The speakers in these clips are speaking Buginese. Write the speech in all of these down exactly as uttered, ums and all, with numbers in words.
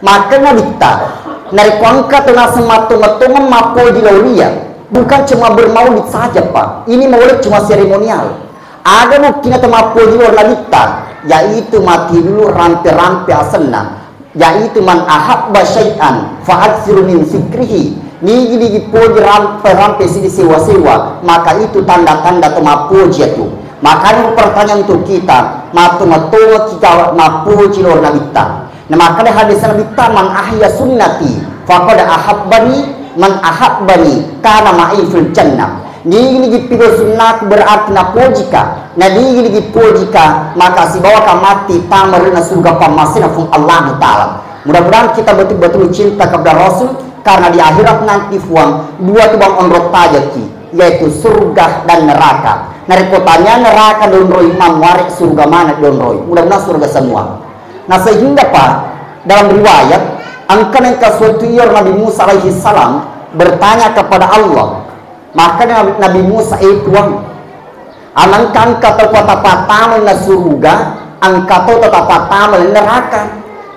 Maka Nabitta, narekko engka to naseng mattongetongeng mappoji lao ri Iyya, bukan cuma bermaulid saja, Pak. Ini maulid cuma seremonial. Aga buktina to mappoji lao ri Nabitta, yaitu mati dulu rampe-rampe asenna, yaitu man ahabba syai'an fa aksiru min zikrihi. Nigi-nigi poji rampe-rampe sidi sewa-sewa, maka itu tanda-tanda to mappoji atu. Makanya pertanyaan untuk kita, mattongetongeng kita mappoji lao ri Nabitta. Na makkeda hadis Nabitta, "Man ahya sunnati faqad ahabbani, man ahabbani kana ma'i fil jannah." Nigi-nigi pido sunnaku berarti napojika, na nigi-nigi pojika maka sibawaka matti tama ri suruga pammasena Puang Allahu Ta'ala. Mudah-mudahan kita betul-betul cinta kepada Rasul, karena di akhirat nanti Puang dua tu bang onrong tajaki, yaitu surga dan neraka. Narekko tania neraka donroi, mamuare surga mana donroi. Mudah-mudahan surga semua. Nah, sehingga, Pak, dalam riwayat, engka nengka suatu iyaro Nabi Musa alaihi salam bertanya kepada Allah. Maka Nabi, Nabi Musa, "Eh Puang, amengka engka to tapattamai na suruga, engka to tapattamai na neraka.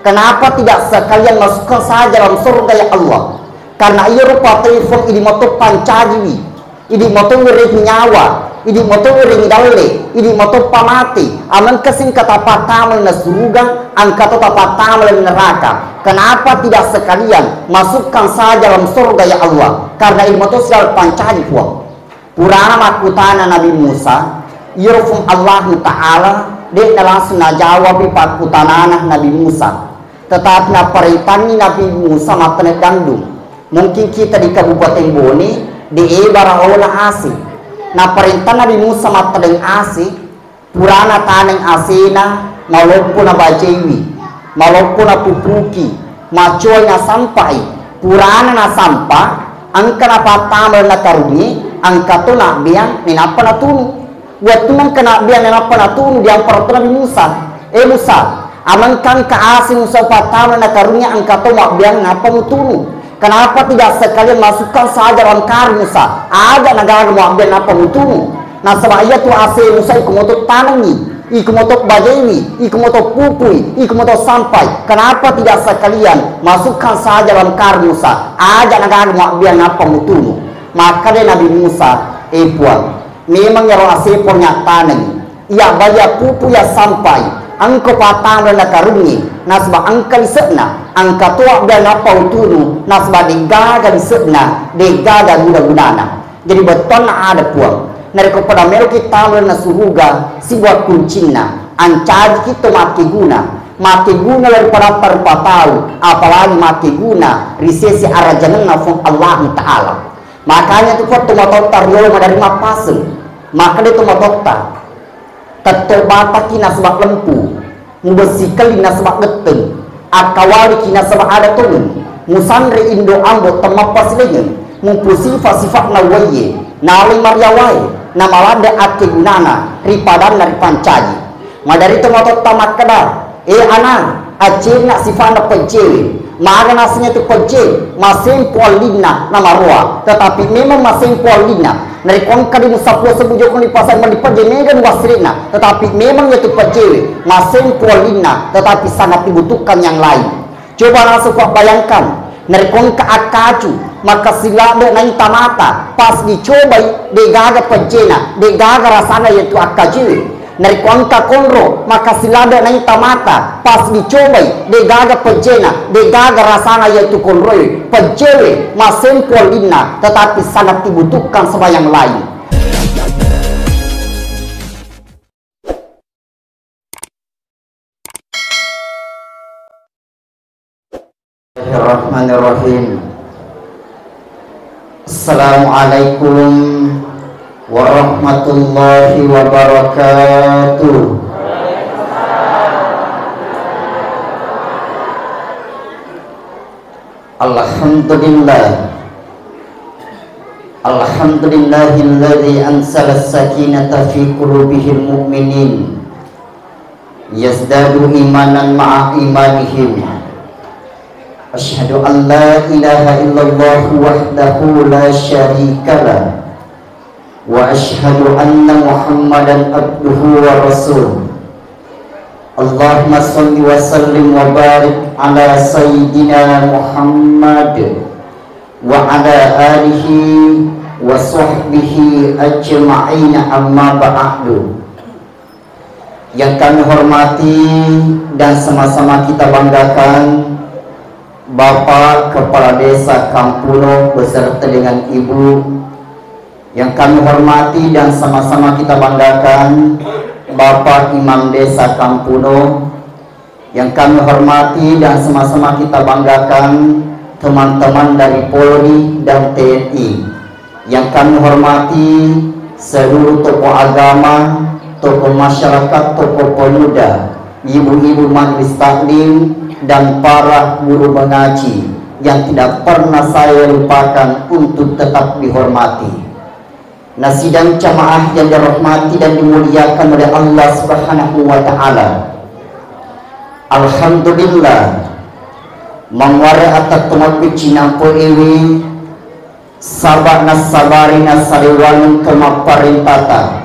Kenapa tidak sekalian masukkan saja dalam surga, ya Allah? Karena iya rupa telepon idi moto pancajiwi." Idi moto wiring nyawa, idi moto wiring dalle, idi moto pamati. Amengka singka tapattamai na suruga, engka to tapattamai na neraka. Kenapa tidak sekalian masukkan saja dalam surga, ya Allah? Karena idi moto sial pancaji, Puang. Purana makkutana Nabi Musa, iyaro Puang Allahu Ta'ala de' na langsung najawabi pakkutanana Nabi Musa. Tetapi napparentanni Nabi Musa mattaneng gandum. Mungkin kita di Kabupaten Bone, de' bara ola ase. Naparenta Nabi Musa mattaneng ase, purana taneng asena, maloppo nabajaiwi, maloppo napupuki, macoai nasampai. Purana nasampa, engka napattama lalenna karungnge, engka to nabbeang, nainappa natunu. Wettunna engka nabbeang nainappa natunu, diampara to Nabi Musa, "Eh Musa, amengka engka ase Musa upattama lalenna karungnge, engka to mabbeang nappa mutunu. Kenapa tidak sekalian masukkan saja dalam karung Musa? Aja nagaga mabbeang nappa mutunu. Nasaba iyatu ase Musa iko moto tanengngi, iko moto bajaiwi, iko moto pupui, iko moto sampai. Kenapa tidak sekalian masukkan saja dalam karung Musa? Aja nagaga mabbeang nappa mutunu." Makkeda Nabi Musa, "Eh Puang, memang iyaro ase Puang yattanengngi. Iya baja pupu yassampai, engka pattama lalenna karungnge, nasaba engka lise'na, engka to abbeang nappa utunu, nasaba de'gaga lise'na, de'gaga guna-gunana." Jadi bettuanna ada, Puang. Narekko pada meloki tama lalenna suruga, sibuat kuncinna, ancajiki to makkeguna. Makkeguna lao ri padatta rupa tau, apalagi makkeguna ri sese arajangenna Puang Allahu Ta'ala. Makanya tu Puang, tomatoatta riolo maderri mappaseng. Makkeda tomatoatta, "Tetto bataki nasaba lempu, mubessi kelli nasaba getteng, akkawaliki nasaba ada tongeng, musanre indo ambo temmappasilaingeng, mupusifa sifa'na uwaiye, nalai mariawae, namaladde akkegunana ri padanna ripancaji." Maderri tomatoatta makkeda, "Eh ana, accenna sifa'na pejjewe. Maga nasengnge tu pejje, masempo allinna namaroa. Tetapi memang masempo allinna. Narekko engka di musapua sebbu jokong di pasar mali pejje, mega nuwassire'na. Tetapi memang iyatu pejjewe, masempo allinna, tetapi sangat dibutuhkan yang lain." Coba langsung Pak bayangkan, narekko engka akkacu, makkasiladde naita mata, pas dicobai, de'gaga pejjena, de'gaga rasana iyatu akkacuwe. Narekko engka konro, makkasiladde naita mata, pas dicobai, de'gaga pejjena, de'gaga rasana iyatu konroe, pejjewe, masempo allinna, tetapi sangat dibutuhkan sama yang lain. Bismillahirrahmanirrahim. Assalamualaikum warahmatullahi wabarakatuh. Alhamdulillah. Alhamdulillahilladzi anzala sakinata fi qulubihil mu'minin. Yazdadu imanan ma'a imanihim. Asyhadu an la ilaha illallah wahdahu la syarika lah. Wa asyhadu anna Muhammadan abduhu wa rasuluh. Allahumma shalli wa sallim wa barik Ala Sayyidina Muhammad wa ala alihi wa sahbihi ajma'in, amma ba'du. Yang kami hormati dan sama-sama kita banggakan Bapak Kepala Desa Kampuno beserta dengan Ibu. Yang kami hormati dan sama-sama kita banggakan Bapak Imam Desa Kampuno. Yang kami hormati dan sama-sama kita banggakan teman-teman dari Polri dan T N I. Yang kami hormati seluruh tokoh agama, tokoh masyarakat, tokoh pemuda, ibu-ibu majelis taklim, dan para guru mengaji yang tidak pernah saya lupakan untuk tetap dihormati. Nasidang jamaah yang dirahmati dan dimuliakan oleh Allah Subhanahu wa Ta'ala. Alhamdulillah, mamuare atattomokku cinampo ewe, saba nassabari nasalewangeng to mapparentata,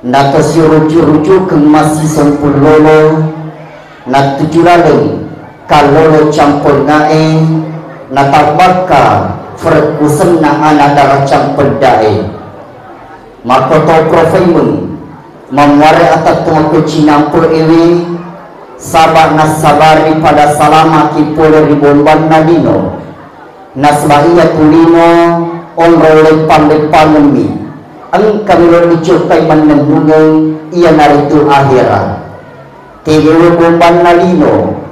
natosiruju-rujukeng massisompung lolo, nattuju laleng kallolo campongngae, natabbakka frekkusenna ana dara campeddae. Makkoto profaimeng, mamuare atattomokku cinampo ewe, saba nassabari pada salamaki pole ri bombanna lino. Nasaba iyatu lino onrong leppang-leppangemmi, engka melo dicokkai mannennungeng, iyanaritu ahera. Tegewe bombanna lino,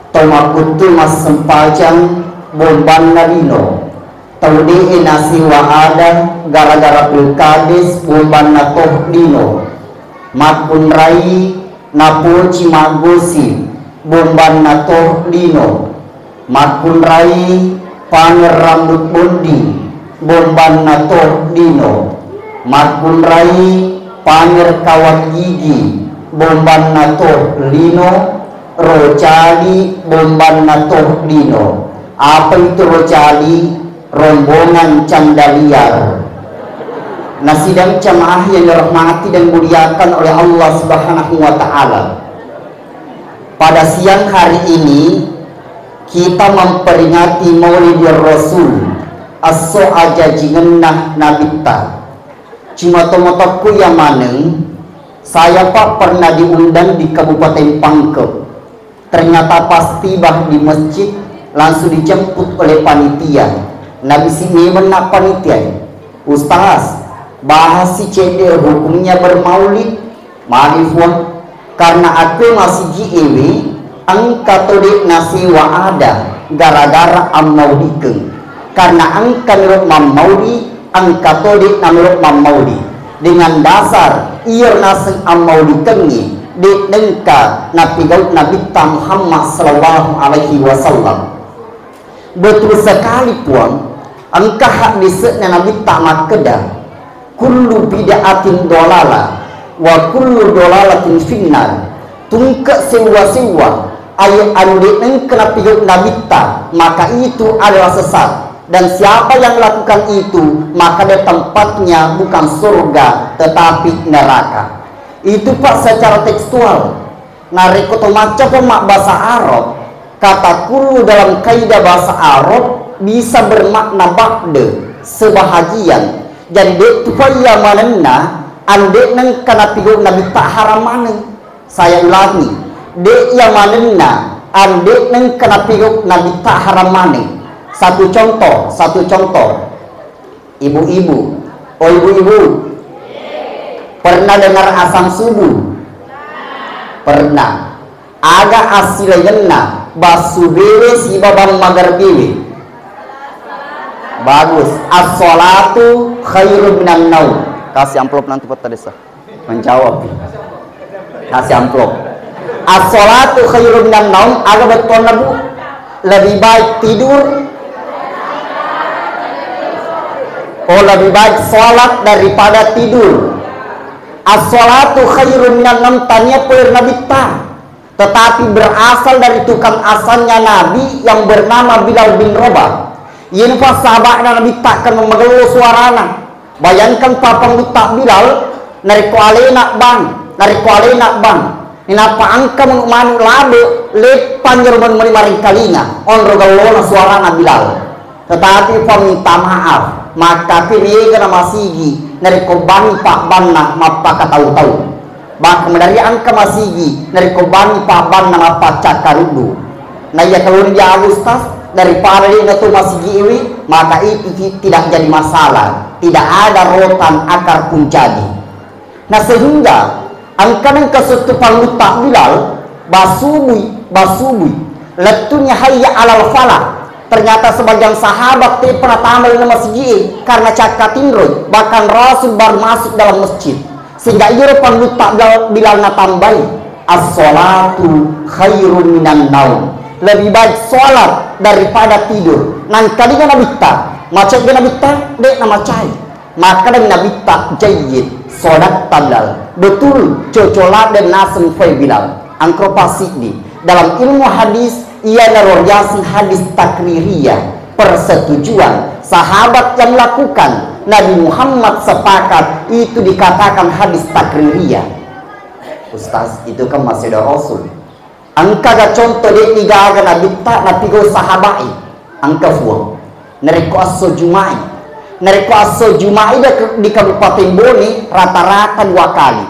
tau makkuttu massempajang bombanna lino, tau de'e nasewa ada gara-gara pilkades bombanna toh lino, makkunrai napoci maggosi bombanna toh lino, makkunrai pamer rambut bonding bombanna toh lino, makkunrai pamer kawat gigi bombanna toh lino, rocali bombanna toh lino. Apa itu rocali? Rombongan canda liar. Nasidang jamaah yang dirahmati dan dimuliakan oleh Allah Subhanahu wa Ta'ala. Pada siang hari ini, kita memperingati Maulidur Rasul, esso ajajingenna Nabitta. Cuma tomotokku iya maneng, saya, Pak, pernah diundang di Kabupaten Pangkep. Ternyata pas tiba di masjid, langsung dijemput oleh panitia. Nabisi memang nak panitia, "Ustaz, bahas si cedde hukumnya bermaulid." Magi, Puang? Karena aku masigi ewe, engka to de nasewa ada gara-gara ammaudikeng. Karena engka melo mammaudi, engka to de namelo mammaudi. Dengan dasar iya naseng ammaudikengngi de nengka napigau Nabitta Muhammad sallallahu alaihi wasallam. Betul sekali, Puang. Engka hadisna Nabitta makkeda, "Kullu bid'atin dolalah, wa kullu dolalatin finnar." Tungke sewwa-sewwa, ayo anu de nengka napigau Nabitta, maka itu adalah sesat. Dan siapa yang lakukan itu, maka dia tempatnya bukan surga, tetapi neraka. Itu, Pak, secara tekstual. Narekko to macca pun mabbasa Arab, kata kullu dalam kaidah bahasa Arab bisa bermakna ba'da, sebahagian. Jadi, de tupa iya manenna, ande nengka napigau Nabitta haram maneng. Saya ulangi, de iya manenna, ande nengka napigau Nabitta haram maneng. Satu contoh, satu contoh. Ibu-ibu, oh, ibu-ibu, pernah dengar azan subuh? Pernah. Aga assilaingenna bassubewe sibawa magarbiwe? Bagus. As-salatu khairum minan naum. Kasih amplop nanti, Pak Desa. Menjawab. Kasih amplop. As-salatu khairum minan naum, aga bettuanna, Bu? Lebih baik tidur. Oh, lebih baik sholat daripada tidur. As-salatu khairum minan naum, tania pole ri Nabitta. Tetapi berasal dari tukang asannya Nabi yang bernama Bilal bin Rabah. Iyana pa sahaba'na Nabitta kan magello suarana. Bayangkan pa panggutta Bilal, narekko alena bang, narekko alena bang. Ninappa engka manu-, manu labe, leppang jero manu-, manu maringkalinga, onro gellona suarana Bilal. Tetapi fa minta maaf, makkapi mega na masigi narekko banni pabbanna mappakatau-tau. Bahkan maderri engka masigi narekko banni pabbanna mappaccakkaruddu. Na iya kalori dia Ustaz, daripada de'na to masigi iwi, maka itu ti-, tidak jadi masalah. Tidak ada rotan akar pun jadi. Na sehingga engka nengka settu pangutta Bilal, basubui, basubui. Lettunya hayya alal falah. Ternyata sebagian sahabat te pernah tamal na masigi e karena cakka tinroi, bahkan Rasul baru masuk dalam masjid. Sehingga iyaro pangutta Bilal, Bilal natambai, "As-salatu khairun minan naum." Lebih baik sholat daripada tidur. Nangkalinga Nabitta, macai ga Nabitta? De' namacai. Makkeda Nabitta, "Jayyid, sodakta Bilal." Betul, coco ladde naseng fai Bilal. Engka rupa siddi. Dalam ilmu hadis, iyanaro riaseng hadis takririyah, persetujuan sahabat yang melakukan, Nabi Muhammad sepakat, itu dikatakan hadis takririyah. Ustaz, itu kan masih ada Rasul. Engkaga contoh de'ni gaga Nabitta napigau sahaba'i? Engka Fuang. Narekko esso Juma'i, narekko esso Juma'i de-, di Kabupaten Bone rata-rata dua kali.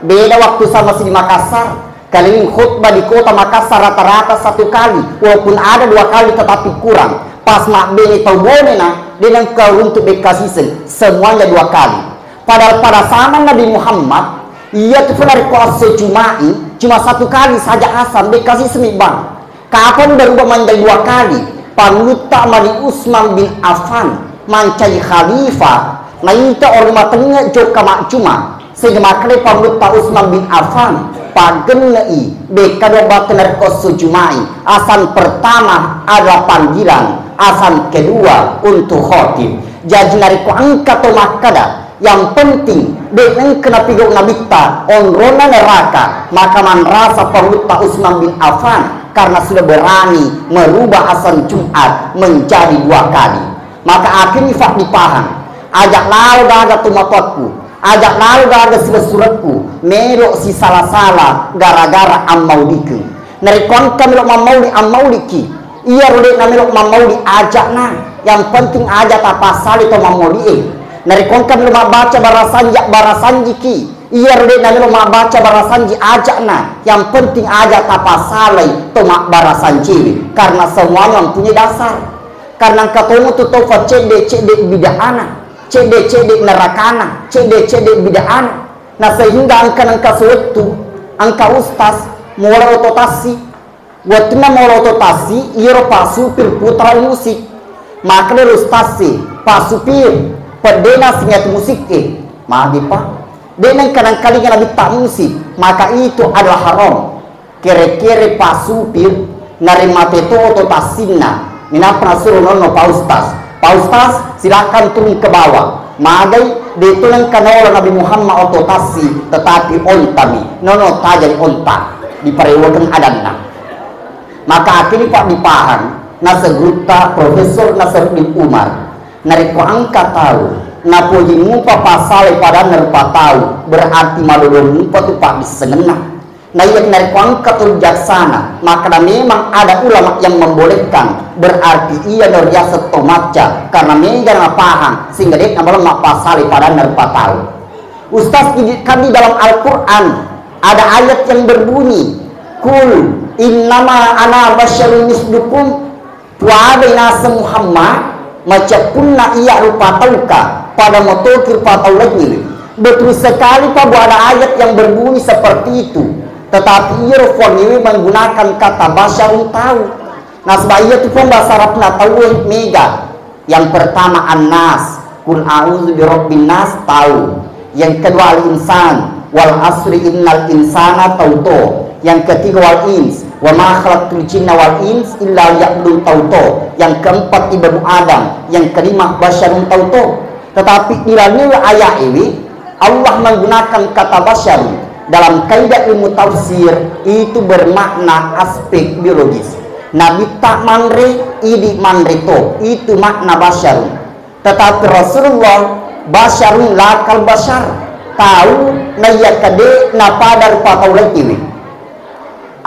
Beda waktu sama si di Makassar. Kaliling khutbah di kota Makassar rata-rata satu kali, walaupun ada dua kali tetapi kurang. Pas mabbene tau Bone na, de' nengka runtu bekka siseng, semuanya dua kali. Padahal pada zaman Nabi Muhammad, iya tu narekko esso Juma'i, cuma satu kali saja asan, de' kasi semi bang. Kapan berubah menjadi dua kali? Pangutta mani Utsman bin Affan, mancai khalifah, naita orang matengah jokka majjuma, sehingga makkeda pangutta Utsman bin Affan, paggenne'i, bekka dua batu narekko esso Juma'i, asan pertama adalah panggilan, asan kedua untuk khotib. Jaji narekko engka to makkeda, yang penting, de' nengka napigau Nabitta, onrona neraka, maka manrasa pangutta Utsman bin Affan karena sudah berani merubah asan Jumat menjadi dua kali. Maka akhirnya fa dipahang, ajak lalo gaga tomatoakku, ajak lalo gaga silessurekku, melo sisala-sala gara-gara ammaudikeng. Narekko engka melo mammauli, ammauliki. Iyaro de' namelo mammauli, ajakna. Yang penting aja tapassalai to mammauli e. Narekko engka melo mabbaca barasanji, barasanjiki. Iyaro de' namelo mabbaca barasanji, ajakna. Yang penting aja tapassalai to mabbarasanjiwe. Karena semuanya mempunyai dasar. Karena engka tomo tu tau faccedde-cedde bid'ahna, cedde-cedde nerakana, cedde-cedde bid'ahna. Na sehingga engka nengka sewettu, engka ustaz, mola oto tassi, Wettunna molo oto tassi, iyaro Pak Supir putarang musik. Makkedaro ustazé, "Pak Supir, peddéna sengngé atu musiké." "Magi, Pak?" "Dé' nengka nangkalinga nabitta musik, maka itu adalah haram." Kéré-kéré Pak Supir narimate to oto tassinna, minappa nasuro nonno Pak Ustaz. "Pak Ustaz, silakan turun ke bawah." Magai, dé' tu nengka naola Nabi Muhammad oto tassi, tetapi ontami. Nono tajai onta, diparewakeng adanna. Maka akhirnya, Pak, dipahang, naseng gurutta Profesor Nasaruddin Umar. Narekko engka tau napoji mupa passalai padanna rupa tau, berarti malolo mupa tu paddissengenna. Naiya narekko engka tau bijaksana, makkeda memang ada ulama yang membolehkan, berarti iyana riaseng to macca, karena mega napahang, sehingga dé' namaleng mappassalai padanna rupa tau. Ustaz, idi' kan di dalam Al-Quran ada ayat yang berbunyi, "Qul innama ana basyarun mislukum." Puadai naseng Muhammad, macappunna iya rupa tauka, pada motoki rupa tau laingnge. Betul sekali, Pak, Bu, ada ayat yang berbunyi seperti itu. Tetapi iyaro Puangngewe menggunakan kata basyarun tau. Nasaba iya tu Puang bahasa Arabna tauwe mega. Yang pertama annas, qul a'udzu birabbin nas, tau. Yang kedua al-insan, wal asri innal insana, tau to. Yang ketiga wal ins, wa ma khalaqtul jinna wal ins illa liya'budun, tau to. Yang keempat ibnu Adam, yang kelima basyarun, tau to. Tetapi di dalam ayat ini, Allah menggunakan kata basyarun dalam kaidah ilmu tafsir itu bermakna aspek biologis. Nabitta manre, idi' manre to, itu makna basyarun. Tetapi Rasulullah basyarun lakal basyar, tau naiya kade napada rupa tau laingnge.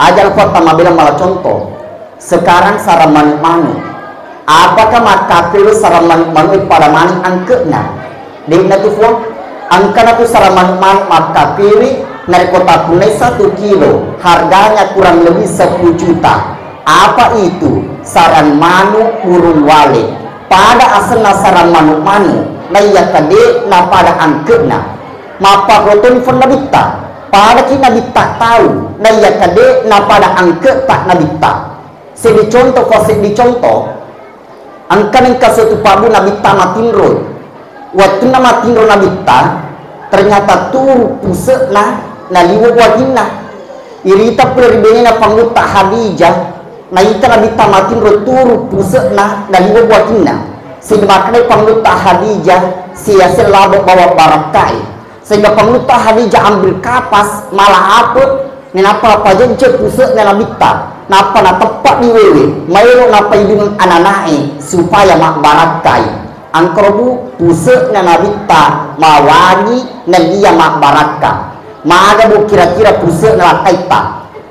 Aja' lupa tamabbela mala contoh. Sekarang sarang manu'-manu'. Apakah makkapiro sarang manu'-manu' pada maneng angke'na? De'na tu, Puang. Engkana tu sarang manu'-manu' makkapiri, narekko tappunnai satu kilo, harganya kurang lebih sepuluh juta. Apa itu? Sarang manu' burung walet. Pada asenna sarang manu'-manu', naiyakia de' napada angke'na. Mapparoton fon nabitta. Padaki nabitta tau, naiyakia de' napada angke'ta nabitta. Seddi contoh, fa seddi contoh. Engka nengka suatu pabbu nabitta matinro. Wettunna matinro nabitta, ternyata turu puse'na naliwe' buatinna. Irita pole ri benena Pangulutta Khadijah, naita nabitta matinro turu puse'na naliwe' buatinna. Sehingga makkedai Pangulutta Khadijah, siaseng labo' bawa barakkai. Sehingga Pangulutta Khadijah ambil kapas, mala ape', nenappa napajejje puse'na nabitta, nappa nateppa' di wewe, maelo napaidungeng anana'e supaya mabbarakkai. Engkaro, Bu, puse'na nabitta mawangi nennia mabbarakka. Maga, Bu, kira-kira puse'na lakkaitta?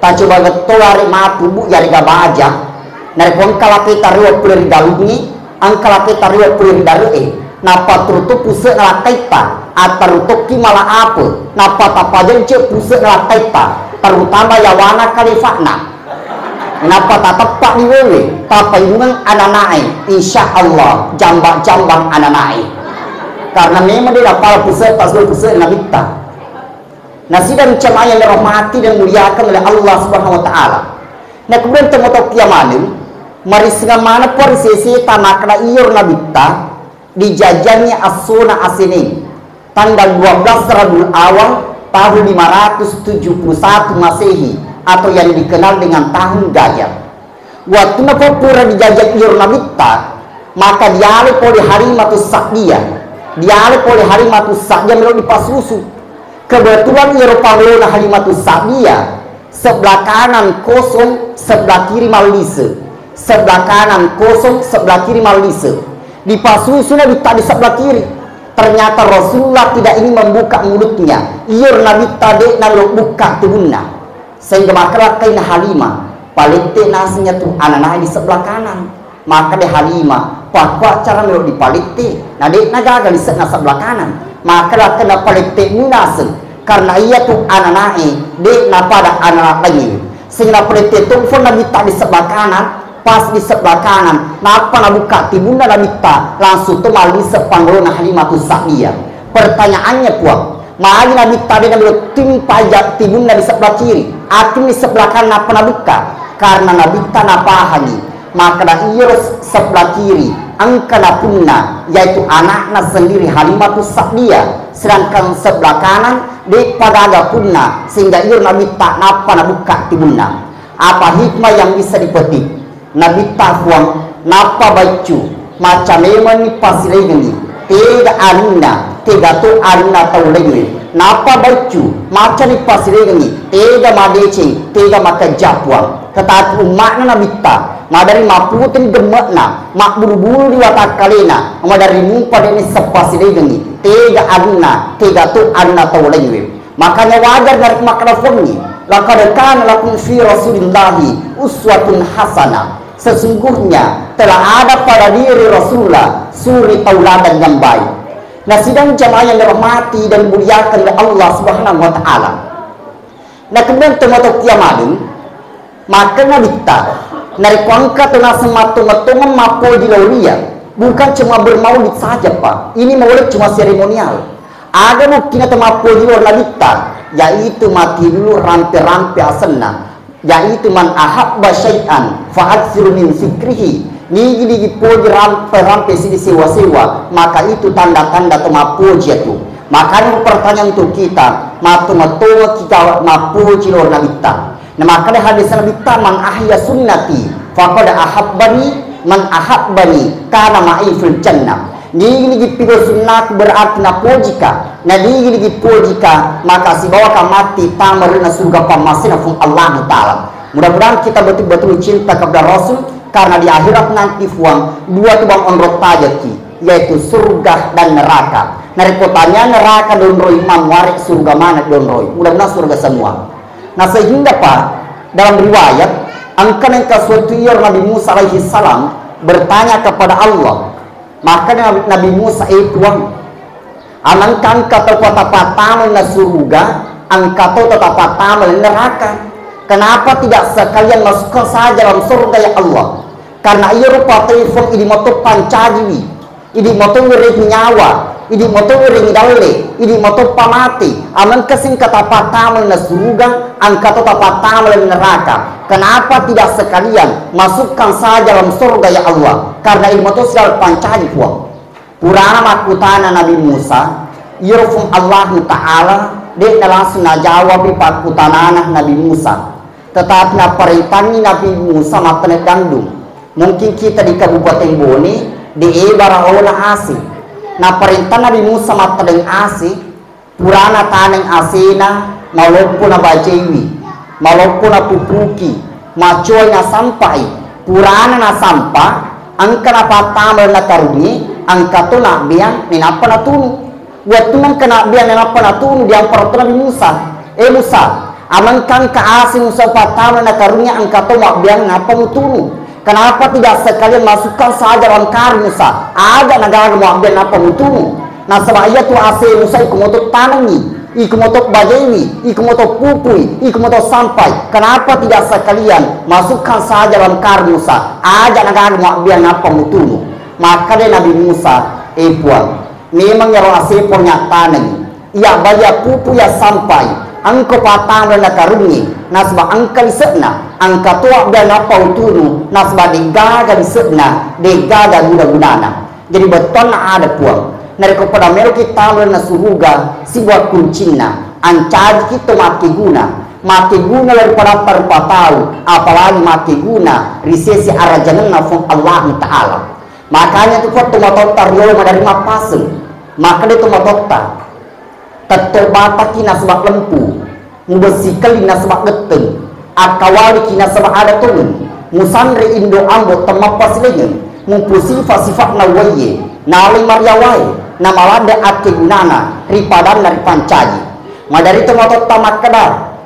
Tacoba getto are matu, Bu, yarega baja. Narekko engka lakkaita riwa pole ri galungnge, engka lakkaita riwa pole ri dare'e. Nappa turuttu puse'na lakkaitta, attaru tokki mala ape', nappa tapajejje puse'na lakkaitta, terutama yawana kalifa'na. Nappa tateppa' di wewe, tapaidungeng anana'e, insya Allah jamba-jambang anana'e. Karena memang de' napala puse'ta, selalu puse'na nabitta. Nasidang jamaah yang dirahmati dan muliakan oleh Allah Subhanahu wa Ta'ala. Na kemudian tomatoa kia maneng, marissengang maneng Puang ri seseta, makkeda iyaro nabitta dijajiangngi essona Aseneng, tanggal dua belas Rabiul Awal tahun lima ratus tujuh puluh satu Masehi, atau yang dikenal dengan tahun gajah. Wettunna pura dijajiang iyaro nabitta, maka dialai pole Halimatus Sa'diyah. Dialai pole Halimatus Sa'diyah melo dipasusu. Kebetulan iyaro panglona Halimatus Sa'diyah, sebelah kanan kosong, sebelah kiri mallise. Sebelah kanan kosong, sebelah kiri mallise. Dipasusu nabitta di sebelah kiri. Ternyata Rasulullah tidak ingin membuka mulutnya. Iyaro nabitta de' nalo bukka tubunna. Sehingga makkedakkaina Halimah, palette' naseng iyatu anana'e di sebelah kanan. Makkeda Halimah, pakkua cara melo dipalette', na de' nagaga lise'na sebelah kanan. Makkedakkaina palette' mi naseng, karena iyatu anana'e de' napada anana' laingnge. Sehingga palette' tongfong nabitta di sebelah kanan, pas di sebelah kanan, nappa nabukka tibunna nabitta, langsung to mallise panglona Halimatus Sa'diyah. Pertanyaannya, Puang, magi nabitta de' nabelo timpa ja tibunna di sebelah kiri, atau di sebelah kanan nappa nabukka? Karena nabitta napahangi makkeda iyaro sebelah kiri engka napunna, yaitu anakna sendiri Halimatus Sa'diyah, sedangkan sebelah kanan de'pa gaga punna, sehingga iyaro nabitta nappa nabukka tibunna. Apa hikmah yang bisa dipetik? Nabitta, Puang, nappa baiccu, macca memenni pasiregengngi, tega anunna, tega to anunna tau laingnge. Nappa baiccu, maccani pasiregengngi, tega madeceng, tega makejja, Puang. Tetapi umma'na nabitta, maderri mapputeng gemme'na, mabburu-buru ri watakkalena, maderri mupa de' nisseng pasiregengngi, tega anunna, tega to anunna tau laingnge. Makanya wajar narekko makkeda Puangnge, "Laqad kana lakum fi Rasulillahi uswatun hasanah." Sesungguhnya telah ada pada diri Rasulullah suri tauladan yang baik. Nah, sidang jamaah yang dirahmati dan dimuliakan oleh Allah Subhanahu wa Ta'ala. Nah, kemudian tomatoa kia maneng, Makkeda Nabitta, narekko engka to naseng mattonget-tongeng mappoji lao ri Iyya, bukan cuma bermaulid saja, Pak. Ini maulid cuma seremonial. Aga buktina to mappoji lao ri Nabitta, yaitu mati dulu rampe-rampe asenna, yaitu man ahabba syai'an fa aktsiru min zikrihi. Nigi-nigi poji rampe-rampe sidi sewa-sewa, maka itu tanda-tanda to mappoji atu. Makanya pertanyaan untuk kita, mattonget-tongeng kita mappoji lao ri Nabitta. Na makkeda hadis Nabitta, "Man ahya sunnati faqad ahabbani, man ahabbani kana ma'i fil jannah." Nigi-nigi piga sunnaku berarti napojika, na nigi-nigi pojika maka sibawaka matti tama ri surga pammasena Puang Allahu Ta'ala. Mudah-mudahan kita betul-betul cinta kepada Rasul, karena di akhirat nanti, Puang, dua tu bang onrong tajaki, yaitu surga dan neraka. Narekko tania neraka dionroi, mammuare surga mana dionroi. Mudah-mudahan surga semua. Nah, sehingga, Pak, Dalam riwayat, engka nengka suatu iyaro Nabi Musa alaihi salam bertanya kepada Allah. Maka Nabi Musa, "Eh Puang, amengka engka tau patapatama na suruga, engka to tatapatama neraka. Kenapa tidak sekalian masukkan saja dalam surga ya Allah? Karena iyaro patoi Puang idi moto pancajiwi." Idi moto wiring nyawa, idi moto wiring dalle, idi moto pamate, amengka singka tapatama na suruga, engka to tapatama neraka. Kenapa tidak sekalian masukkan saja dalam surga ya Allah? Karena idi moto sial pancaji Puang. Purana makkutana Nabi Musa, iyaro Puang Allahu Ta'ala de' na langsung najawabi pakkutanana Nabi Musa. Tetapi naparentangi Nabi Musa mattaneng gandum. Mungkin kita di Kabupaten Bone, de' e baraona ase. Naparenta Nabi Musa mattaneng ase, purana taneng asena, maloppo na bajaiwi, maloppo na pupuki, macoai na sampai. Purana na sampa, engka na pattama na karungnge, engka to nabbeang, nenappa natunu. Wettunna engka nabbeang nappa natunu, diamparo to Nabi Musa, "Eh Musa, amengka engka ase Musa pattama na karungnge, engka to mabbeang nappa mutunu. Kenapa tidak sekalian masukkan saja dalam karung Musa? Aja na gaga mabbeang nappa mutunu. Nasaba iyatu ase Musa iko moto tanengngi, iko moto bajaiwi, iko moto pupui, iko moto sampai. Kenapa tidak sekalian masukkan saja dalam karung Musa? Aja na gaga mabbeang nappa mutunu." Makkeda Nabi Musa, "Eh Puang, memang iyaro ase Puang yattanengngi. Iya baya pupu ya sampai, engka pattama na karungnge, nasaba engka lise'na, engka to abbeang nappa utunu, nasaba de'gaga lise'na, de'gaga guna-gunana." Jadi bettuanna ada Puang, narekko pada meloki tama na suruga, sibuat kuncinna, ancajiki to makkeguna. Makkeguna lao ri padatta rupa tau, apalagi makkeguna ri sese arajangenna Puang Allahu Ta'ala. Makanya tu Puang, tomatoatta riolo maderri mappaseng. Makkeda tomatoatta, "Tetto bataki nasaba lempu, mubessikelli nasaba getteng, akkawaliki nasaba ada tongeng, musanre indo ambo temmappasilengeng, mupusifa-sifa'na uwaiye, nalai mariawae, namaladde akkegunana ri padanna ripancaji." Maderri tomatoatta makkeda,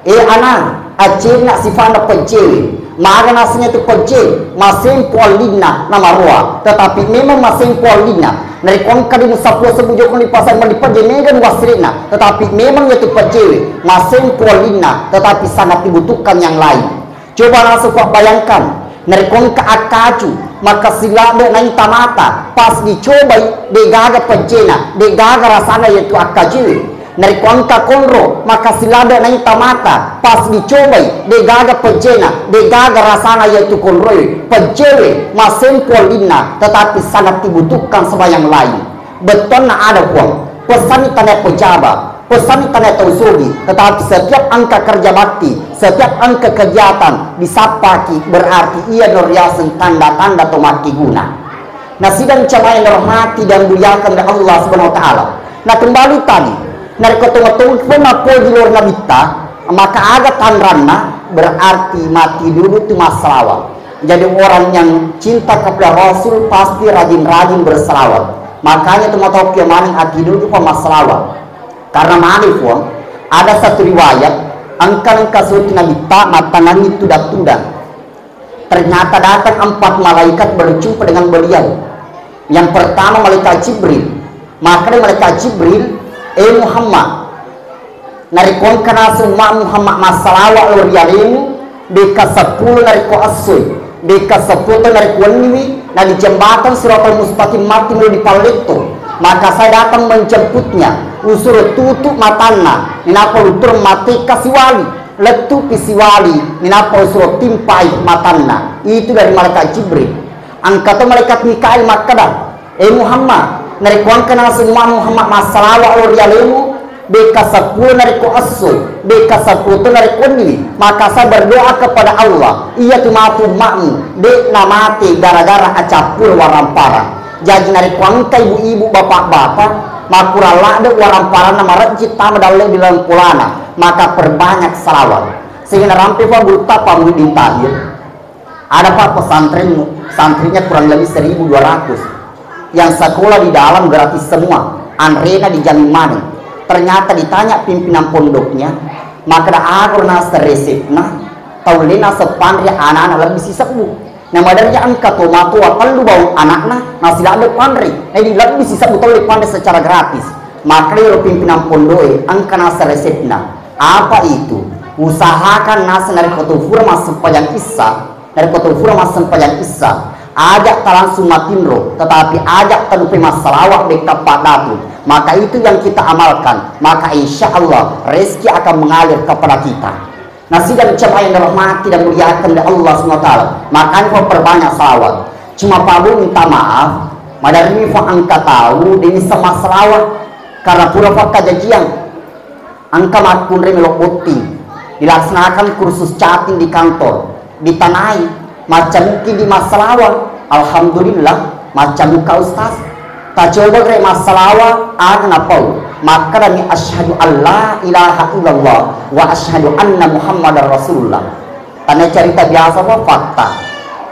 "Eh ana, accenna sifatna pejjewe. Maga nasengnge tu pejje, masempo allinna namaroa. Tetapi memang masempo allinna. Narekko engka di musapua sebbu jokong di pasar mali pejje, mega nuwassirina. Tetapi memang yatu pejjewe, masempo allinna, tetapi sangat dibutuhkan yang lain." Coba langsung Pak bayangkan, narekko engka akkacu, makkasing ladde naita mata, pas dicobai, de'gaga pejjena, de'gaga rasana yatu akkacuwe. Narekko engka konro, makkasing ladde naita mata, pas dicobai, de'gaga pejjena, de'gaga rasana yatu konroe, pejjewe, masempo allinna, tetapi sangat dibutuhkan sebayang lain. Bettuanna ada Puang, pesanni tania pejaba, pesanni tania tau sogi, tetapi setiap engka kerja bakti, setiap engka kegiatan disappaki, berarti iya no riaseng tanda-tanda to makkeguna. Nasidang jamaah yang dirahmati dan dimuliakan oleh Allah Subhanahu wa Ta'ala. Nah, kembali tadi, narekko tongeng-tongeng pun napoji lao ri Nabitta, maka aga tanranna, berarti mati dulu tu massalawat. Jadi orang yang cinta kepada Rasul pasti rajin-rajin bersalawat. Makanya tu matokkia maneng ati dulu tu pa massalawat. Karena mani Puang, ada satu riwayat, engka-engka suatu Nabitta mattanengngi tudang-tudang. Ternyata datang empat malaikat berjumpa dengan beliau. Yang pertama malaikat Jibril. Makkeda malaikat Jibril, "Eh Muhammad, narekko engka naseng umma Muhammad massalawa lao ri alemu, dekka seppulo narekko essoi, dekka seppulo to narekko wenniwi, na di jembatan Siratal Mustaqim matti melo dipalletto, maka saya datang menjemputnya, usuro tutu matanna, ninappa lutureng mattekka siwali." Lettupi siwali, ninappa usuro timpai matanna. Itu dari malaikat Jibril. Engka to malaikat Mikail makkeda, "Eh Muhammad, narekko engka naseng umma Muhammad massalawa lao ri alemu, dekka seppulo narekko esso, dekka seppulo to narekko wenni, maka saya berdoa kepada Allah, iyatu matu ummamu, de' namate gara-gara acappur waramparang." Jaji narekko engka ibu-ibu, bapak-bapak, makurang ladde waramparanna marejji tama dalle di laleng polana, maka perbanyak salawat. Sehingga narampe Pak Gurutta, Pak Muhyiddin Tahir, ada Pak pesantren, santrinya kurang lebih seribu dua ratus. Yang sekolah di dalam gratis semua, anrena dijamin maneng. Ternyata ditanya pimpinan pondoknya, makkeda, "Aga naseng resepna?" Taulle naseng panre anana lebbi sisebbu. Na maderri engka tomatoa tellu bawang anakna, nasiladde panre. Jadi lebbi sisebbu taulle panre secara gratis. Maka ero pimpinan pondoe engka naseng resepna. Apa itu? Usahakan naseng narekko to fura massempajang issa, narekko to fura massempajang issa, aja talangsung matinro, tetapi aja talupai massalawa bekka paddatu. Maka itu yang kita amalkan, maka insya Allah rezeki akan mengalir kepada kita. Nasidang jamaah yang dirahmati dan muliakan oleh Allah Subhanahu wa Ta'ala, makanya ko perbanyak salawat. Cuma Pak Bu minta maaf, maderri fa engka tau de nisseng massalawa karena pura fakkajajiang. Engka makkunrai melo botting, dilaksanakan kursus chatting di kantor, ditanai, maccamuki di massalawa. Alhamdulillah, maccamukka ustaz. Tacoba gere massalawa, aga napau. Makkedami, "Asyhadu alla ilaha illallah wa asyhadu anna Muhammadar Rasulullah." Tania carita biasa, fa fakta.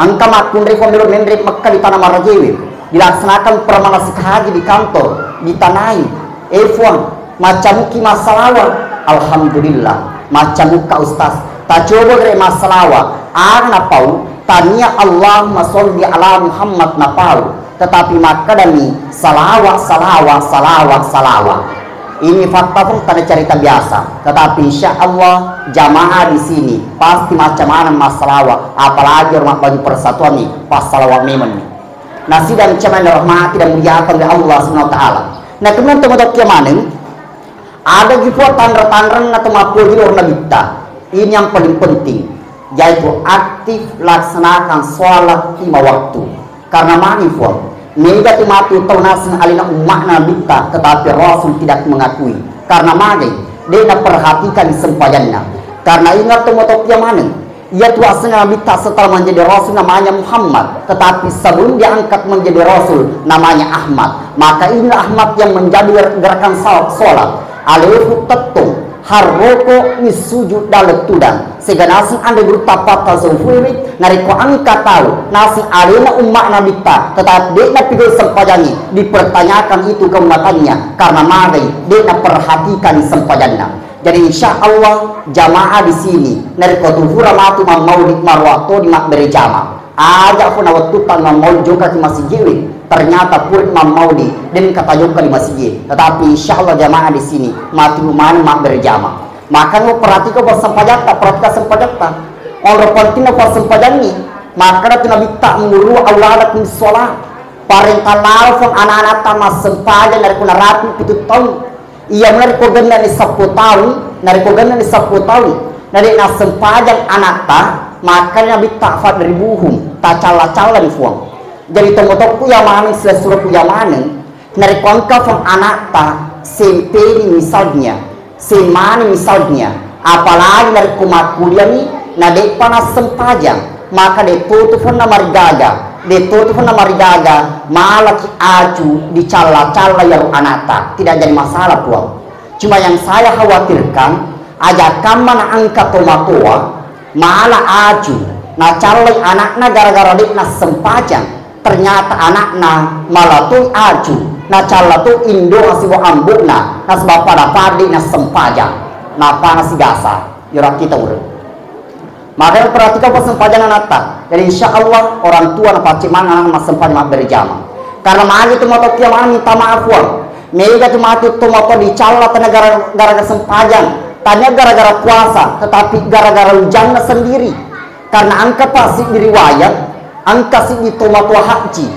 Engka makkunrai fa melo menre Mekka di tanah marajewe, dilaksanakan permanasik haji di kantor, ditanai, "Eh Fuang, maccamuki massalawa?" "Alhamdulillah, maccamukka ustaz." Tacoba gere massalawa, aga napau? Tania Allahumma sholli ala Muhammad napau, tetapi makkedami, "Salawat, salawat, salawat, salawat." Ini fakta pun tania carita biasa, tetapi insya Allah jamaah di sini pasti macca maneng massalawa, apalagi orang mabbaju persatuan nih, pas salawat memang nih. Nasidang jamaah yang dirahmati dan muliakan oleh Allah Subhanahu wa Ta'ala. Nah, kemudian teman-teman maneng, ada juga tanra-tanranna to mappoji loro nabitta. Ini yang paling penting, yaitu aktif laksanakan sholat lima waktu. Karena magi Fuang, mega tu matu tau naseng alena umma'na nabitta, tetapi Rasul tidak mengakui. Karena magai, de naperhatikan sempajanna. Karena ingat to matokia maneng, Iyatu asenna Nabitta setelah menjadi Rasul namanya Muhammad, tetapi sebelum diangkat menjadi Rasul namanya Ahmad. Maka inilah Ahmad yang menjadi gerakan sal-, sholat. Alefu tettong, harroko missujud dalam tudang. Sega naseng anre guru tapata zaufuiwi, narekko engka tau naseng alena umma Nabitta, tetapi de napigau sempajangi, dipertanyakan itu keumatannya karena magai de naperhatikan sempajanna. Jadi insya Allah jamaah di sini narekko tu fura matu mammaulid maruatto di mabbere jama. Aja funa wettu tang mammaulid jokka di masjid we. Ternyata pura mammaulid dan kata jokka di masjid. Tetapi insya Allah jamaah di sini matu mana mabbere jama. Maka perhatikan persempajatta, perhatikan sempajatta. Onro pentingna persempajanni. Maka tu Nabitta muru auladakum sholat. Parentah lalafong anak-anak ta massempajang narekko narapi pitu taung. Iya, narekko gennani seppulo taung, narekko gennani seppulo taung, na de nassempajang anatta, makkani Nabitta, "Fadribuhum, tacalla-callani Fuang." Jadi tomotokku iya maneng, silessurekku iya maneng, narekko engka Fuang anatta, sempeni misalnya, semmani misalnya, apalagi narekko makkuliani, na de'pa nassempajang, maka de to tu Fuang namarigaga, de to tu Fuang namarigaga, malaki acu dicalla-calla iyaro anatta, tidak jadi masalah Fuang. Cuma yang saya khawatirkan, aja kamma na engka tomatoa mala acu nacallai anakna gara-gara de nassempajang, ternyata anakna mala toi acu nacalla to indo sibawa ambo'na, nasaba pada-pada de nassempajang, napana sigasa iyaro kita ureng. Maka perhatikan persempajan anatta. Jadi insya Allah orang tua napaccing maneng anak massempajang mabbere jama. Karena magi tu matokia maneng minta maaf Fuang. Mega tu matu tu moto dicalla tania gara-gara sempajang, tania gara-gara puasa, tetapi gara-gara ujanna sendiri. Karena engka pa siddi riwayat, engka siddi tomatoa haji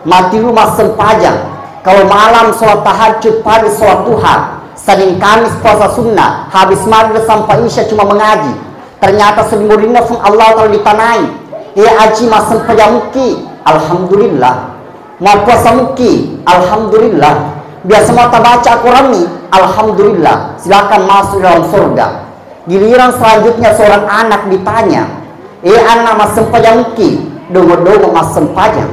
matiru massempajang. Kalau malam sholat tahajud, pagi sholat duha, Senin Kamis puasa sunnah, habis maghrib sampai isya cuma mengaji. Ternyata sering murinna Fuang Allah Ta'ala ditanai. Iya aji massempajang mukki. Alhamdulillah. Mappuasa mukki. Alhamdulillah. Biasa mau tabaca Al-Quran ni. Alhamdulillah. Silakan masuk dalam surga. Giliran selanjutnya seorang anak ditanya, "Eh anak, massempajang mukki?" "Dongo-dongo massempajang."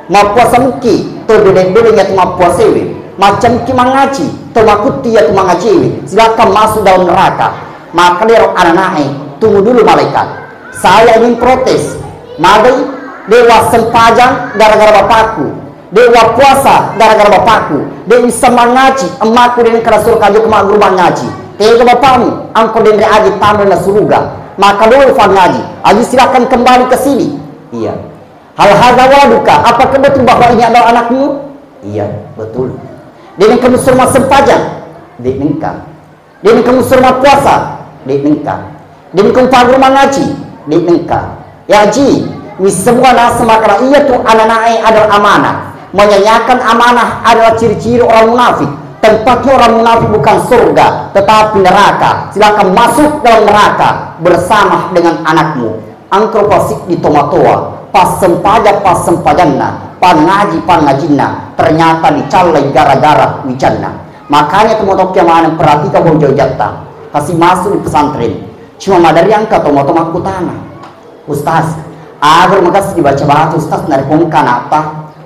"Mappuasa mukki?" "To bede-bede iya tu mappuasewe." "Macca mukki mangaji?" "To makutti iya tu mangajiwe." Silakan masuk dalam neraka. Maka lero ananae, tunggu dulu malaikat. Saya ingin protes. Magai, de wassempajang gara-gara bapakku. De wappuasa gara-gara bapakku. De wissa mangaji, emmakku de nengka nasuro kaju ke magguru mangaji. Tega bapakmu, angko denre aji tamre na suruga. Maka dulu fangaji. Aji, silakan kembali ke sini. Iya. Hal hadza waladuka? Apakah betul bahwa ini adalah anakmu? Iya, betul. Dek nengka musur massempajang? Dek nengka. Dek nengka musur mappuasa? Dek nengka. Dek nengka mupagguru mangaji? Dek nengka. Ya Ji, wisseng mua naseng makkeda iya tu ananae adalah amanah. Menyanyiakan amanah adalah ciri-ciri orang munafik. Tempatnya orang munafik bukan surga, tetapi neraka. Silakan masuk dalam neraka bersama dengan anakmu. Engka rupa siddi tomatoa, passempajang-passempajanna, pangaji-pangajinna, ternyata dicallai gara-gara wicanna. Makanya tomatoa maneng perhatikan bojo jatta. Kasi masuk di pesantren. Cuma madari engka tomatoa makkutana, "Ustaz, aga makassi dibaca-baca Ustaz narekko engka anakta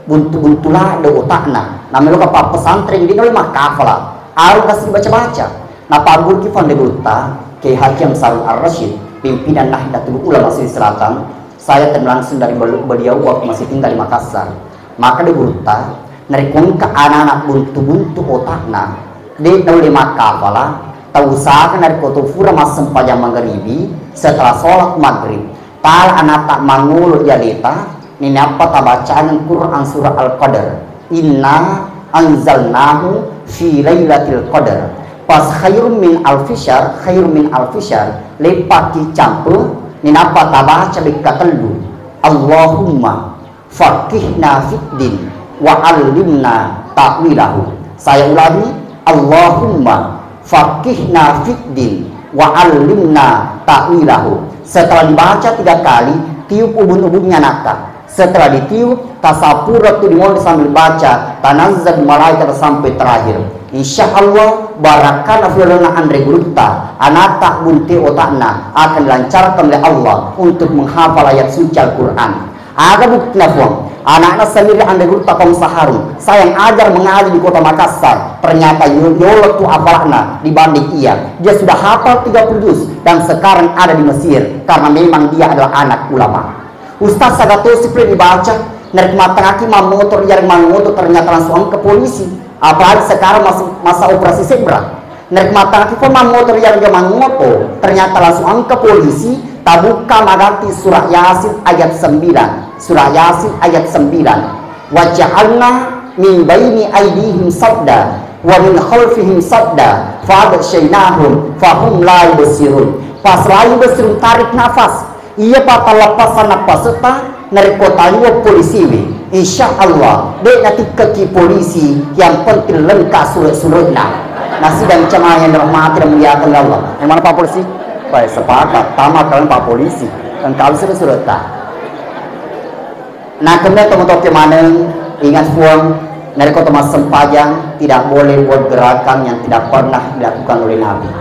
buntu-buntu ladde otakna. Nameloka pappesantren di nolai makkafala. Aga makassi dibaca-baca." Napaggurki fande gurutta, Kiai Haji Amsarul Ar-Rasyid, pimpinan Nahdlatul Ulama Sulawesi Selatan, saya terima langsung dari bel-, beliau waktu masih tinggal di Makassar. Maka de gurutta, narekko engka anak-anak buntu-buntu otakna, de naulle makkafala, tausahakan narekko to fura massempajang magaribi, setelah sholat maghrib, tala anatta mangolo ri aleta, ninappa tabacangeng Quran surah Al-Qadar. Inna anzalnahu fi lailatul qadar. Pas khairum min alfi syahr, khairum min alfi syahr. Leppaki campu, ninappa tabaca bekka tellu. Allahumma faqihna fid din wa allimna ta'wilahu. Saya ulangi, Allahumma faqihna fid din wa allimna ta'wilahu. Setelah dibaca tiga kali, tiup ubun-ubunnya anakta. Setelah ditiup, tasapura tu dimulai sambil baca, tanazzal malaikat sampai terakhir. Insya Allah, barakana filolenna anre gurutta, anakta bunte otakna akan dilancarkan oleh Allah untuk menghafal ayat suci Al-Quran. Aga buktina, Puang? Anakna sendiri anre gurutta Komsa Harun. Saya yang ajar mengaji di kota Makassar. Ternyata yo-, yolo tu apalakna dibanding ia. Dia sudah hafal tiga puluh juz dan sekarang ada di Mesir karena memang dia adalah anak ulama. Ustaz, sagatosi pura dibaca, narekko mattangaki mammotor yareng mangoto ternyata langsung engka polisi. Apalagi sekarang mas-, masa operasi zebra. Narekko mattangaki pura mammotor yareng mangoto, ternyata langsung engka polisi, tabukka magatti surah Yasin ayat sembilan. Surah Yasin ayat sembilan. Wa ja'alna min baini aidihim sadda, wa min khalfihim sadda, fa aghsyaynahum, fa hum la yubsirun. Pas la yubsirun, tarik nafas. Iyapa talleppasang nappasetta, narekko taliwe polisiwe, insya Allah, de natikkekki polisi, yang penting lengkap surek-surekna. Nasidang jamaah yang dirahmati dan dimuliakan Allah. Yang mana Pak Polisi? Baik, sepakat. Tama kalian Pak Polisi. Lengkap surek-surekta. Nah, kemudian teman-teman maneng, ingat Puang, narekko to massempajang, tidak boleh buat gerakan yang tidak pernah dilakukan oleh Nabi.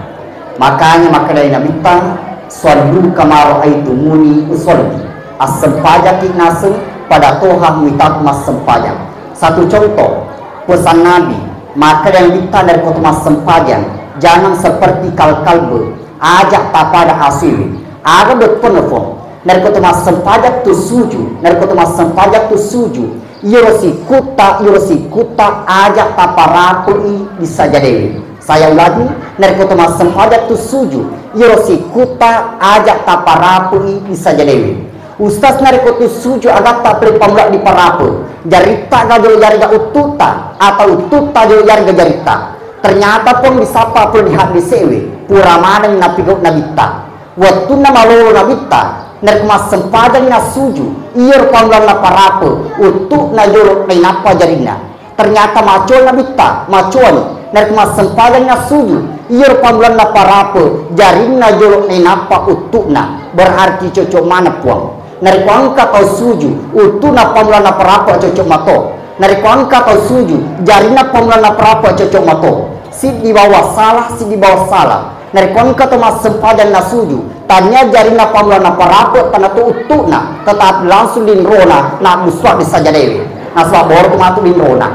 Makanya makkedai Nabitta, "Shallu kama ra'aitumuni usalli." Assempajakki naseng pada toha muitaku massempajang. Satu contoh, pesan Nabi, makkedai Nabitta narekko to massempajang, jangan seperti kal-kalbe, aja tapada asiwi. Aga bettuanna Puang? Narekko to massempajang tu suju, narekko to massempajang tu suju, iyaro sikutta, iyaro sikutta aja taparapui di sajadewe. Saya ulangi, narekko to massempajang tu suju, iyaro sikutta aja taparapui di sajadewe. Ustaz, narekko tu suju agatta pole pammula diparape, jaritta ga jolo jariga uttutta, atau uttutta jolo jariga jaritta? Ternyata Puang disappa pole di haddesewe, pura maneng napigau Nabitta. Wettunna malolo Nabitta, narekko massempajang nassuju, iyaro pammulanna parape, uttu'na jolo nainappa jarinna. Ternyata macoa Nabitta, macoani. Narekko massempajang nassuju, iyaro pammulanna parape, jarinna jolo nainappa uttu'na. Berarti cocok maneng Puang. Narekko engka tau suju, uttu'na pammulanna parape cocok mato. Narekko engka tau suju, jarinna pammulanna parape cocok mato. Siddi bawang salah, siddi bawang salah. Narekko engka to massempajang nasuju, tania jarinna pammulanna parape tanato uttu'na, tetapi langsung linrona nabbusuang di sajadewe. Nasaba boro tu matu linrona.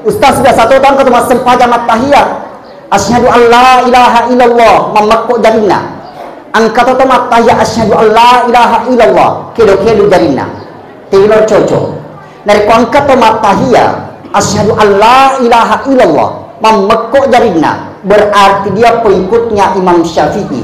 Ustaz, biasa to engka to massempajang mattahiya, asyhadu an la ilaha illallah, mammekko jarinna. Engka to to mattahiya asyhadu an la ilaha illallah, kedo-kedo jarinna. Tino cocok. Narekko engka to mattahiya, asyhadu an la ilaha illallah, mammekko jarinna, berarti dia pengikutnya Imam Syafi'i.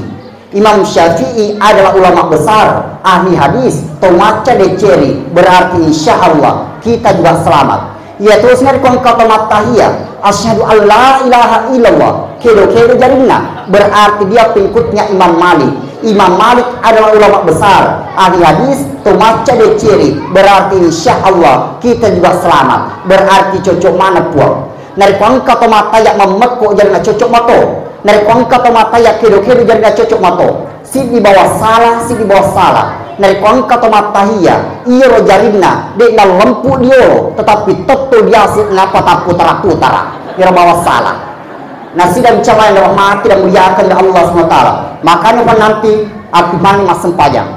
Imam Syafi'i adalah ulama besar, ahli hadis, to macca deceri, berarti insya Allah kita juga selamat. Iya terus narekko engka to mattahiya, asyhadu an la ilaha illallah, kedo-kedo jarinna, berarti dia pengikutnya Imam Malik. Imam Malik adalah ulama besar, ahli hadis, to macca deceri, berarti insya Allah kita juga selamat, berarti cocok mana puang. Narekko engka to mattahiya mammekko jarinna cocok mato. Narekko engka to mattahiya kedo-kedo jarinna cocok mato. Siddi bawang sala, siddi bawang sala. Narekko engka to mattahiya, iyaro jarinna de' nallempu diolo, tetapi tetto diasu nappa tapputara-putara. Iyaro bawang sala. Nasidang jamaah yang dirahmati dan muliakan oleh Allah Subhanahu wa Ta'ala. Makanya pun nanti aku mani massempajang.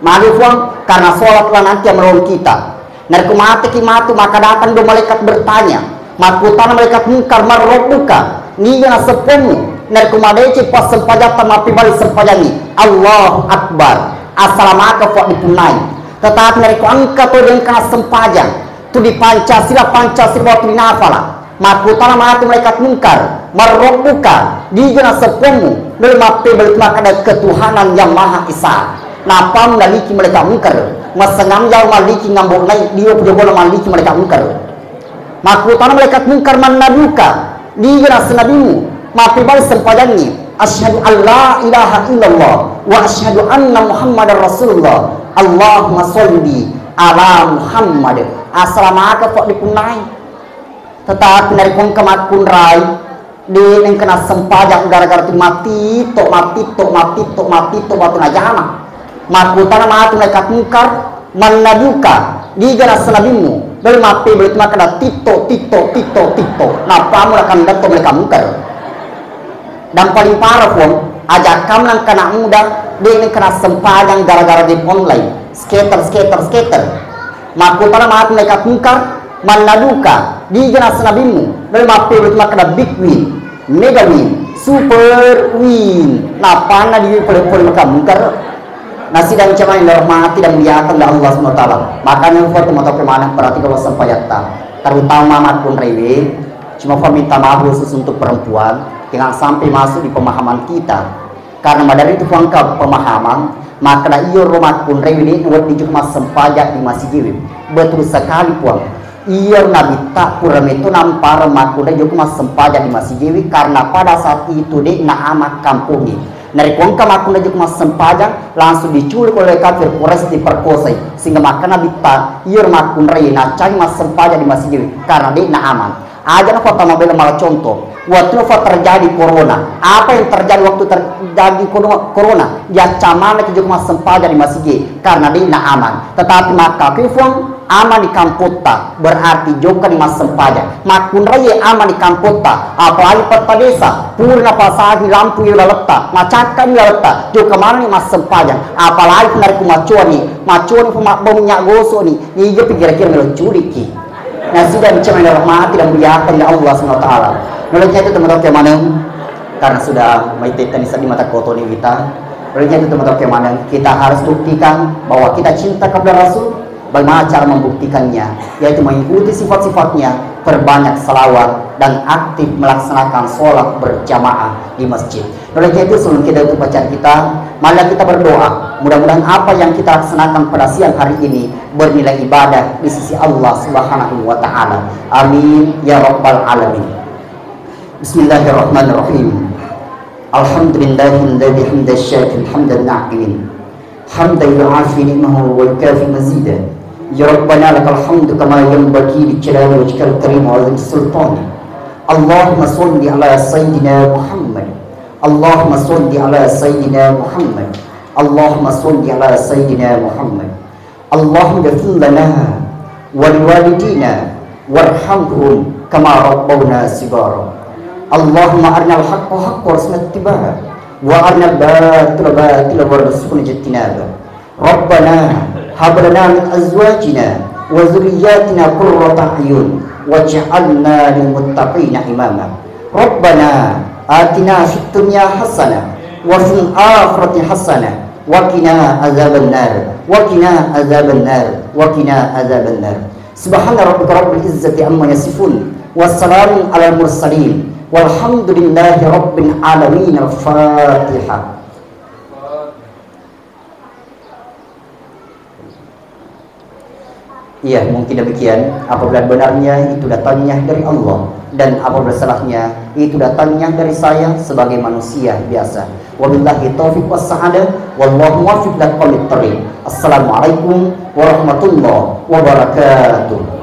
Magi puang, karena sholat lah nanti yang menolong kita. Narekko mateki matu, maka datang dua malaikat bertanya. Makkutana malaikat mungkar, "Man rabbuka?" Niga nasseppuammu? Narekko madeceng passempajatta, mappibali sempajangngi, "Allahu Akbar." Assalamaka fuak dipunnai. Tetapi narekko engka to de' engka nassempajang, tu di Pancasila, Pancasila bawang tu dinafala. Makkutana matu malaikat mungkar, "Man rabbuka?" Niga nasseppuammu? Nole mappibali tu makkeda, "Ketuhanan yang Maha Esa." Nappa naliki malaikat mungkar, "Massengam jauh malliki ngambo nai diwa pujabona malliki malaikat mungkar." Makkutana malaikat mungkar, "Man nabiyuka?" Niga nasenabimmu? Mappibali sempajangngi, "Asyhadu an la ilaha illallah wa asyhadu anna Muhammadar Rasulullah. Allahumma sholli ala Muhammad." Assalamaka fuak dipunnai. Tetapi narekko engka makkunrai, de' nengka nassempajang gara-gara tu matitto, matitto, matitto, matitto batu najama. Makkutana matu malaikat mungkar, "Man nabiyuka?" Niga nasenabimmu? Nole mappibali tu makkeda, "Titto, titto, titto, titto." Nappamu nakandatto malaikat mungkar. Dan paling parah puang, ajakkamna engka anak muda, de' nengka nassempajang gara-gara game online. Skater, skater, skater. Makkutana matu malaikat mungkar, "Man nabiyuka?" Niga nasenabimmu? Nole mappibali tu makkeda, "Big win, mega win, super win." Nappanna di pole-pole malaikat mungkar. Nasidang jamaah yang dirahmati dan muliakan oleh Allah Subhanahu wa Ta'ala. Makanya buat teman-teman maneng, perhatikan wassempajatta. Terutama makkunraiwe, cuma meminta maaf khusus untuk perempuan, jangan sampai masuk di pemahaman kita. Karena maderri tu puang engka pemahaman, makkeda iyaro makkunraiwe de' nawedding jokka massempajang di masigiwe. Betul sekali, puang. Iyaro nabitta pura metto nampareng makkunrai jokka massempajang di masigiwe, karena pada saat itu de' naamang kampongnge. Narekko engka makkunrai jokka massempajang, langsung diculik oleh kafir Quraisy, diperkosai. Sehingga makkeda nabitta, iyaro makkunrai naccangi massempajang di masigiwe, karena de' naamang. Aja' nafatta mabela mala contoh. Waktu nafa terjadi corona, apa yang terjadi waktu terjadi corona? Corona, yaccamana ki jokka massempajang di masigi karena de' naamang. Tetapi makkakui puang, amang di kampotta, berarti jokka di massempajang. Makkunrai amang di kampotta, apalagi petta desa, pura napasagi lampu ri laletta, macakka ri laletta, jokka maneng ni massempajang. Apalagi narekko macoani, macoani puang mabbau minyak gosok ni, niga pi kira-kira melo culikki. Nasidang jamaah yang dirahmati dan muliakan oleh Allah Subhanahu wa Ta'ala. Nolai itu teman-teman maneng, karena sudah maitettani seddi mata kotoni kita. Nolai itu teman-teman maneng, kita harus buktikan bahwa kita cinta kepada Rasul. Bagaimana cara membuktikannya? Yaitu mengikuti sifat-sifatnya, perbanyak salawat, dan aktif melaksanakan sholat berjamaah di masjid. Oleh karena itu, sebelum kita tutup bacaan kita, marilah kita berdoa. Mudah-mudahan apa yang kita laksanakan pada siang hari ini bernilai ibadah di sisi Allah Subhanahu wa Ta'ala. Amin ya Rabbal Alamin. Bismillahirrahmanirrahim. Alhamdulillahilladzi hamdan syakirin hamdan na'imin. حمدا يوافي نعمه ويكافئ مزيده. يا ربنا لك الحمد كما ينبغي لجلال وجهك الكريم وعظيم سلطانك. اللهم صل على سيدنا محمد. اللهم صل على سيدنا محمد. اللهم صل على سيدنا محمد. اللهم اغفر لنا ولوالدينا وارحمهم كما ربونا صغارا. اللهم أرنا الحق حقا وارزقنا اتباعه، وأرنا الباطل باطلا وارزقنا اجتنابه. ربنا هب لنا من أزواجنا وذرياتنا قرة أعين واجعلنا للمتقين إماما. ربنا آتنا في الدنيا حسنة وفي الآخرة حسنة وقنا عذاب النار، وقنا عذاب النار، وقنا عذاب النار. سبحان ربك رب العزة عما يصفون، وسلام على المرسلين، والحمد لله رب العالمين. الفاتحة. Iya, mungkin demikian. Apabila benarnya, itu datangnya dari Allah, dan apabila salahnya, itu datangnya dari saya sebagai manusia biasa. Wabillahi taufiq was sa'adah, wallahu muwaffiq ila aqwamit thariq. Assalamualaikum warahmatullahi wabarakatuh.